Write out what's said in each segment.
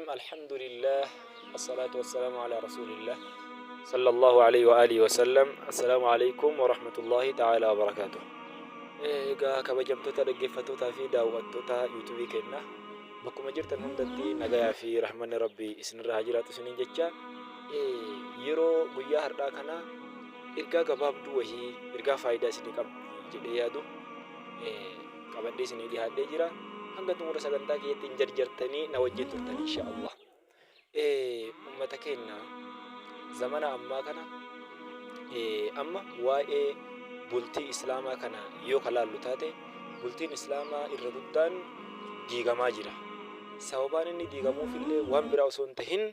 Alhamdulillah Assalatu wassalamu ala rasulillah Sallallahu alayhi wa alihi wa sallam. Assalaamu alaykum wa rahmatullahi ta'ala wa barakaatuh. Egaa kabajamtoota dhaggeeffattootaa fi daawwattoota yuutuubii keenya, bakkuma jirtan hundatti nagayaa fi rahmanni Rabbii isinirra haa jiraatu isiniin jecha, yeroo guyyaa har'aa kana ergaa gabaabduu wahii, ergaa faayidaa isinii qabdi jedhee yaadu qabadhee isinii dhihaadhee jira. Hanga xumura sagantaa kiyyatti hin jarjartanii na wajjin turtan insha Allah. Ummata keenya zamana ammaa kana, amma waa'ee bultii islaamaa kana yoo ka laallu taate, bultiin islaamaa irra guddaan diigamaa jira. Sababaan inni diigamuufillee waan biraa osoo hin tahin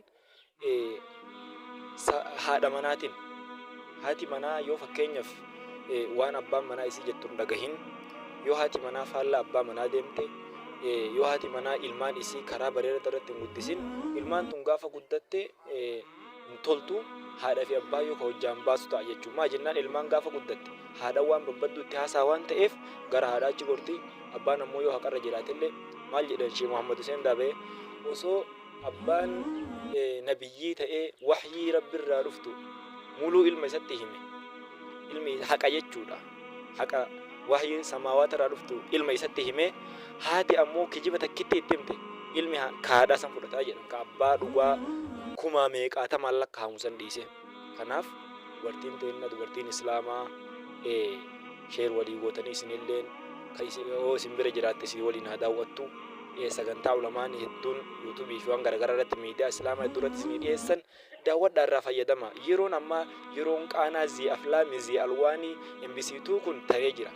haadha manaatiin. Haati manaa yoo fakkeenyaaf waan abbaan manaa isii jettu hin dhagahin, yoo haati manaa faallaa abbaa manaa deemte, yoo haati manaa ilmaan isii karaa bareedaa irratti hin guddisin, ilmaan tun gaafa guddatte hin toltu. Haadha fi abbaa yoo ka hojjaan baasu ta'a jechuudha. Maa jennaan, ilmaan gaafa guddatte haadha waan babbaddu itti haasaa waan ta'eef gara haadhaa achi gorti. Abbaan ammoo yoo haqarra jiraatellee, maal jedhan Sheekh Muhammad Hussein Daabee, osoo abbaan nabiyyii ta'ee wahyii Rabbirraa dhuftu muluu ilma isatti hime, ilmi haqa jechuudha, haqa wahyiin samaawaata irraa dhuftu ilma isatti hime, haati ammoo kijiba takkitti itti himte, ilmi ka haadhaa san fudhataa jedhan, ka abbaa dhugaa kumaa meeqaatamaan lakkaa'amu san dhiise. Kanaaf dubartiin teenna, dubartiin islaamaa, share walii gootanii isinilleen ka yoo isin bira jiraatte isin waliin haa daawwattu. Sagantaa ulamaan hedduun yuutuubii fi waan garaagaraa irratti, miidiyaa islaamaa hedduu irratti isinii dhiyeessan daawwadhaa, irraa fayyadama. Yeroon ammaa yeroon qaanaa zii aflaami zii alwaanii MBC2 kun ta'ee jira.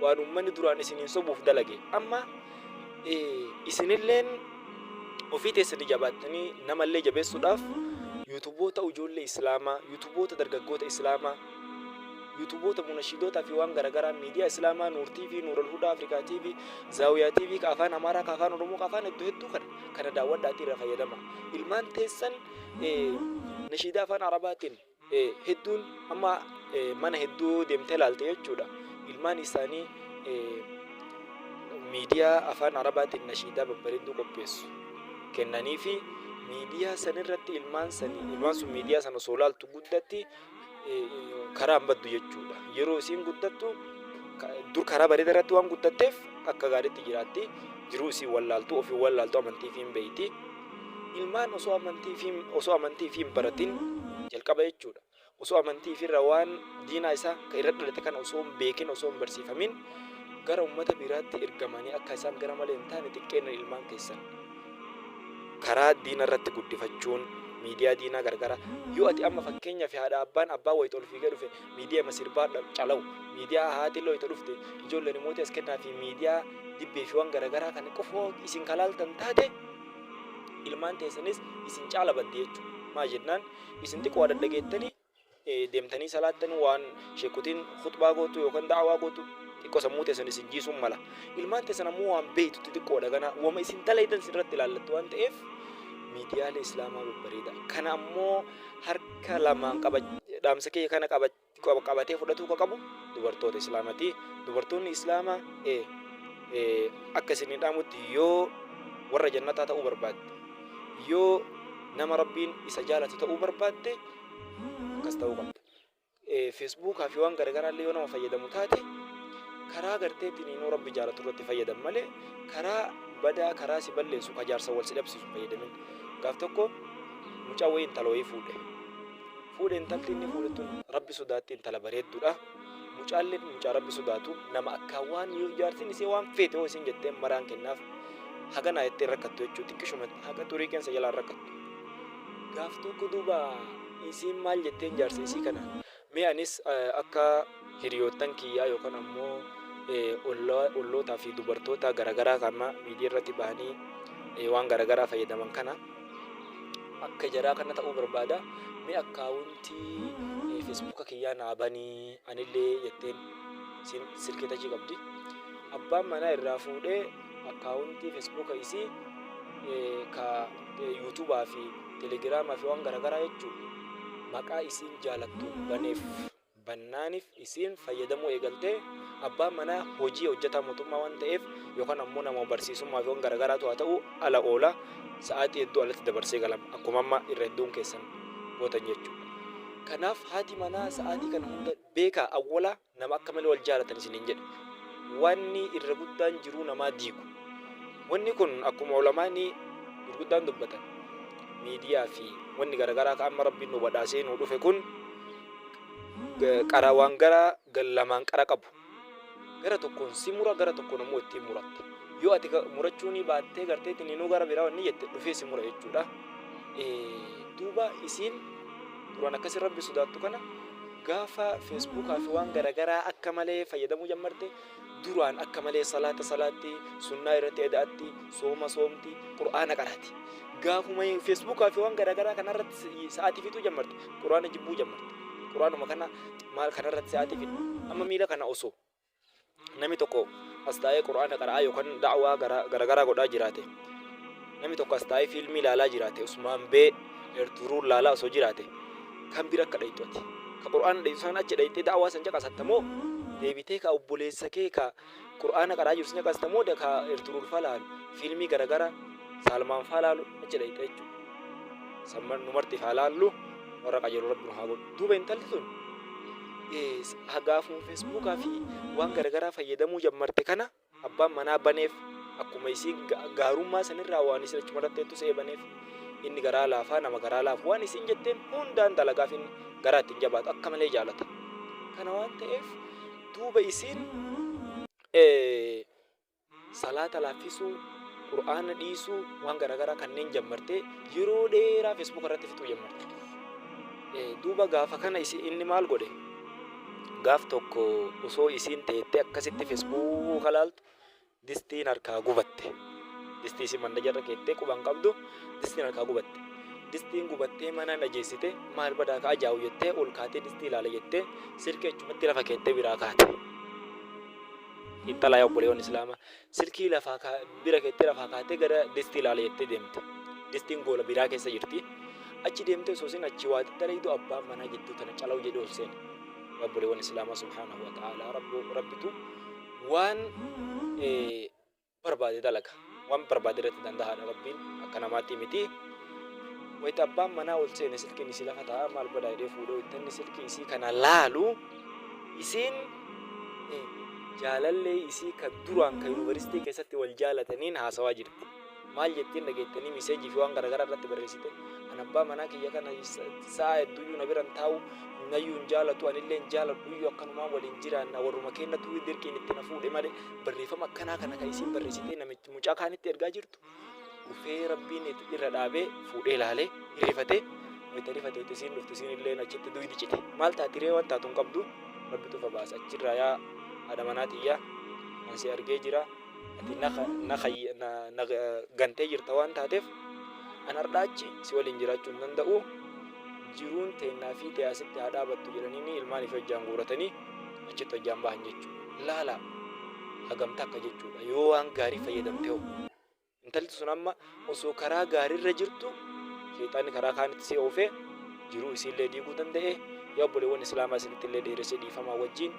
Waan uummanni duraan isiniin sobuuf dalage amma isinilleen ofii teessanii jabaattanii namallee jabeessuudhaaf yuutuboota ijoollee islaamaa, yuutuboota dargaggoota islaamaa, yuutuboota munashidootaa fi waan garaagaraa, miidiyaa islaamaa Nuur TV, Nuural Hudaa, Afrikaa TV, Zaawiyaa TV, ka afaan Amaaraa, ka afaan Oromoo, ka afaan hedduu hedduu kana daawwadhaatii irraa fayyadama. Ilmaan teessan nashiidaa afaan Arabaatiin hedduun amma mana hedduu deemtee ilaalte jechuudha. Ilmaan isaanii miidiyaa afaan Arabaatiin nashiidaa babbareedduu qopheessu kennanii fi miidiyaa sanirratti ilmaan sanii, ilmaan sun miidiyaa sana osoo ilaaltu guddatti karaa hin baddu jechuudha. Yeroo isiin guddattu dur karaa bareedaa irratti waan guddatteef akka gaariitti jiraatti. Jiruu isii wallaaltu, ofii wallaaltu, amantii fi hin beeyti. Ilmaan osoo amantii fi hin baratin jalqaba jechuudha. Osoo amantii fi irra waan diinaa isaa ka irra dhalate kana osoo hin beekin, osoo hin barsiifamin gara ummata biraatti ergamanii akka isaan gara malee hin taane xiqqeenna ilmaan keessan karaa diina irratti guddifachuun miidiyaa diinaa gargara. Yoo ati amma fakkeenyaaf haadha abbaan abbaa wayita ol fiigee dhufe miidiyaa masirbaa calawu, miidiyaa haati illee wayita dhufte ijoolleen immoo as kennaa fi miidiyaa dibbee fi waan garagaraa kana qofoo isin kalaaltan taate, ilmaan teessanis isin caala baddi jechuudha. Maa jennaan, isin xiqqoo waa dhadhageettanii deemtanii salaattan, waan sheekutiin khutbaa gootu yookaan da'awaa gootu xiqqoo sammuu teessan isin jiisuun mala. Ilmaan teessan ammoo waan beektu xixiqqoodha gana wama isin dalaytan isin irratti ilaallattu waan ta'eef miidiyaalee islaamaa babbareeda. Kana ammoo harka lamaan qaba, dhaamsa kiyya kana qaba, qabatee fudhatuu ka qabu dubartoota islaamati. Dubartoonni islaamaa akka isin dhaamutti, yoo warra jannataa ta'uu barbaadde, yoo nama Rabbiin isa jaalatu ta'uu barbaadde, akkas ta'uu qabda. Feesbuukaa fi waan garagaraa illee yoo nama fayyadamu taate, karaa gartee tiniinuu Rabbi jaalatu irratti fayyadam malee karaa badaa, karaa si balleessu, ka jaarsa wal si dhabsiisu fayyadamin. Gaaf tokko mucaa wayii intala wayii fuudhe. Fuudhe, intalti inni fuudhe tun Rabbi sodaatti, intala bareedduudha. Mucaalleen mucaa Rabbi sodaatu, nama akka waan yoo jaartiin isee waan feete hoo isin jettee maraan kennaaf, haganaa jettee rakkattu jechuudha, xiqqishuma haqa xurii qeensa jalaan rakkattu. Gaaf tokko duuba isiin maal jetteen jaarsa isii kana, "Mee anis akka hiriyoottan kiyyaa yookaan ammoo ollootaa fi dubartoota garaagaraa kan amma miidiyaa irratti bahanii waan garaagaraa fayyadaman kana, akka jaraa kana ta'uu barbaada. Mee akkaawuntii feesbuuka kiyyaa naa banii anillee," jetteen. Isiin silkii tachii qabdi. Abbaan manaa irraa fuudhee akkaawuntii feesbuuka isii ka yuutubaa fi telegiraamaa fi waan garaagaraa jechuudha. Maqaa isiin jaalattuun baneef. Bannaaniif isiin fayyadamuu eegaltee. Abbaan manaa hojii hojjetaa mootummaa waan ta'eef yookaan ammoo nama barsiisummaa fi waan garagaraatu haa ta'u ala oola, sa'aatii hedduu alatti dabarsee galama, akkuma amma irra hedduun keessan gootan jechuudha. Kanaaf haati manaa sa'aatii kana hunda beekaa awwala nama akka malee wal jaalatan isiniin jedhe. Wanni irra guddaan jiruu namaa diigu. Wanni kun akkuma ulamaani gurguddaan dubbatan miidiyaa fi wanni garagaraa ka amma Rabbiin nu badhaasee nu dhufe kun qara waan gara lamaan qara qabu. Gara tokkoon si mura, gara tokkoon ammoo ittiin muratta. Yoo ati murachuunii baattee garteetiin inuu gara biraa wanni jette dhufee si mura jechuudha. Duuba isiin duraan akkasi Rabbi sodaattu kana gaafa Feesbuukaa fi waan garagaraa akka malee fayyadamuu jammarte, duraan akka malee salaata salaatti, sunnaa irratti eda'atti, sooma soomti, Qur'aana qaraati. Gaafuma Feesbuukaa fi waan garagaraa kanarratti sa'aatii fixuu jammarte, Qur'aana jibbuu jammarte. Qur'aanuma kana maal kanarratti sa'aatii fixu. Amma miila kana osoo namni tokko as taa'ee Qur'aana qara'aa yookaan da'waa garagaraa godhaa jiraate, namni tokko as taa'ee fiilmii ilaalaa jiraate, Usmaan Bee Erturuul laalaa osoo jiraate, kan bira akka dhayxu ati? Ka Qur'aana dhayxu san achi dhayxee da'waa san caqasatta moo deebitee ka obboleessa kee ka Qur'aana qara'aa jiru san caqasta moo ka Erturuul faa laalu, fiilmii garagaraa Saalmaan faa laalu achi dhayxa jechuudha? San nu marti haa laallu, warra qajeelu Rabbi nu haa godhu. Duuba intalli tun gaafuma Feesbuukaa fi waan garagaraa fayyadamuu jammarte kana abbaan manaa baneef, akkuma isiin gaarummaa sanirraa waan isin achuma irratti hedduu se'ee baneef. Inni garaa laafaa, nama garaa laafu, waan isin jetteen hundaan dalagaaf, inni garaa ittiin jabaatu, akka malee jaalata. Kana waan ta'eef duuba isiin salaata laaffisuu, Qur'aana dhiisuu, waan garagaraa kanneen jammartee yeroo dheeraa Feesbuuka irratti fixuu jammarte. Duuba gaafa kana inni maal godhe? Gaaf tokko osoo isiin teettee akkasitti Feesbuuka laaltu distiin harkaa gubatte. Distii isin mandajarra keettee quban qabdu distiin harkaa gubatte. Distiin gubattee mana dhajeessite, maal badaa ka ajaa'u jettee ol kaatee distii ilaala jettee silkii achumatti lafa keettee biraa kaate. Xiinxalaa yaa obboleewwan Islaamaa, silkii lafaa bira keettee lafaa kaatee gara distii ilaala jettee deemte. Distiin goola biraa keessa jirti. Achi deemtee osoo isin achi waa dalaydu abbaan manaa jidduu tana calaw jedhee ol seene. Yaa obboleewwan Islaamaa, subhaanahu wa ta'aalaa, Rabbitu waan barbaade dalaga. Waan barbaade irratti danda'aadha Rabbiin, akka namaatti miti. Wayita abbaan manaa ol seene silkiin isii lafa taa'a, maal badaa jedhee fuudhee wayita inni silkii isii kana laalu isiin jaalallee isii ka duraan ka yuunivarsiitii keessatti wal jaalataniin haasawaa jirti. Maal jettiin dhageettanii? Miseejii fi waan garaagaraa irratti barreessite. An abbaa manaa kiyya kana sa'a hedduuyyuu na biran taa'u, nayyuu hin jaalatu, anillee hin jaaladhuyyuu, akkanumaan waliin jiraanna, warruma kennatu dirqiin itti na fuudhe malee, barreeffama akkanaa kana kan isiin barreessitee namichi mucaa kaanitti ergaa jirtu. Dhufee Rabbiin irra dhaabee fuudhee ilaalee rifatee, wayita rifate, wayita isiin dhufte isiin illee achitti duydi cite. Maal taati ree? Waan taatu hin qabdu, Rabbitu fa baasa achirraa. Yaa haadha manaa tiyya, an si argee jira, ati na gantee jirta waan taateef an hardhaa achi si waliin jiraachuu hin danda'u, jiruun teennaa fi tee asitti haa dhaabattu jedhaniini ilmaan ifii hojjaan guuratanii achitti hojjaan bahan jechuudha. Laala hagamta akka jechuudha yoo waan gaarii fayyadamte hoo. Intalli sun amma osoo karaa gaariirra jirtu sheexaanni karaa kaanitti si oofee jiruu isiillee diiguu danda'e. Yaa obboleewwan Islaamaa, isinitti illee dheeressee dhiifamaa wajjin,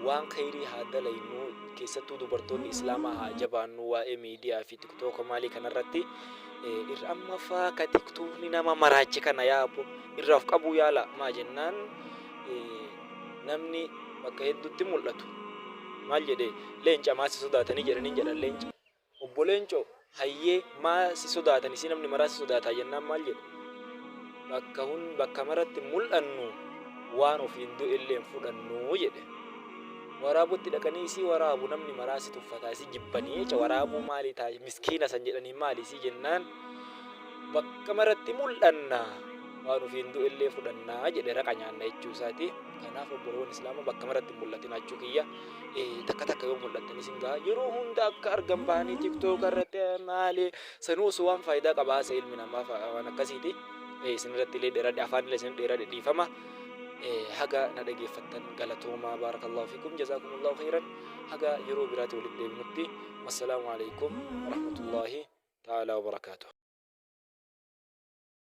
waan khayrii haa dalaynu, keessattuu dubartoonni Islaamaa haa jabaannu waa'ee miidiyaa fi TikToka maalii kanarratti irra amma faa ka TikTokni nama maraache kana yaa abbo irraa of qabuu yaala. Maa jennaan namni bakka hedduutti mul'atu maal jedhe? Leenca maa si sodaatanii jedhaniin jedhan leenca. Obbo Leenco, hayyee maa si sodaatan isii namni maraa si sodaataa jennaan maal jedhe? Bakka hun bakka maratti mul'annu waan ofiin du'e illee hin fudhannu jedhe. Waraabutti dhaqanii isii waraabu namni maraa si tuffataa isii jibbanii jecha, waraabuu maalii taa miskiina san jedhanii maali isii jennaan, bakka maratti mul'anna waan ofiin du'e illee fudhannaa jedhe, raqa nyaanna jechuu isaati. Kanaaf obboleewwan Islaamaa, bakka maratti hin mul'atin jechuu kiyya. Takka takka yoo mul'attan isin gaha. Yeroo hunda akka argan bahanii TikTok irratti maali sanuu osoo waan faayidaa qaba haasa ilmi namaa waan akkasiiti. Isin irratti illee dheeradhe, afaan illee isin dheeradhe, dhiifama. Haga na dhageeffattan galatoomaa, baarakallahu fiikum, jazaakumullahu khairan. Haga yeroo biraatti walitti deebinutti, wassalaamu alaikum warahmatullaahi ta'aalaa wabarakaatuh.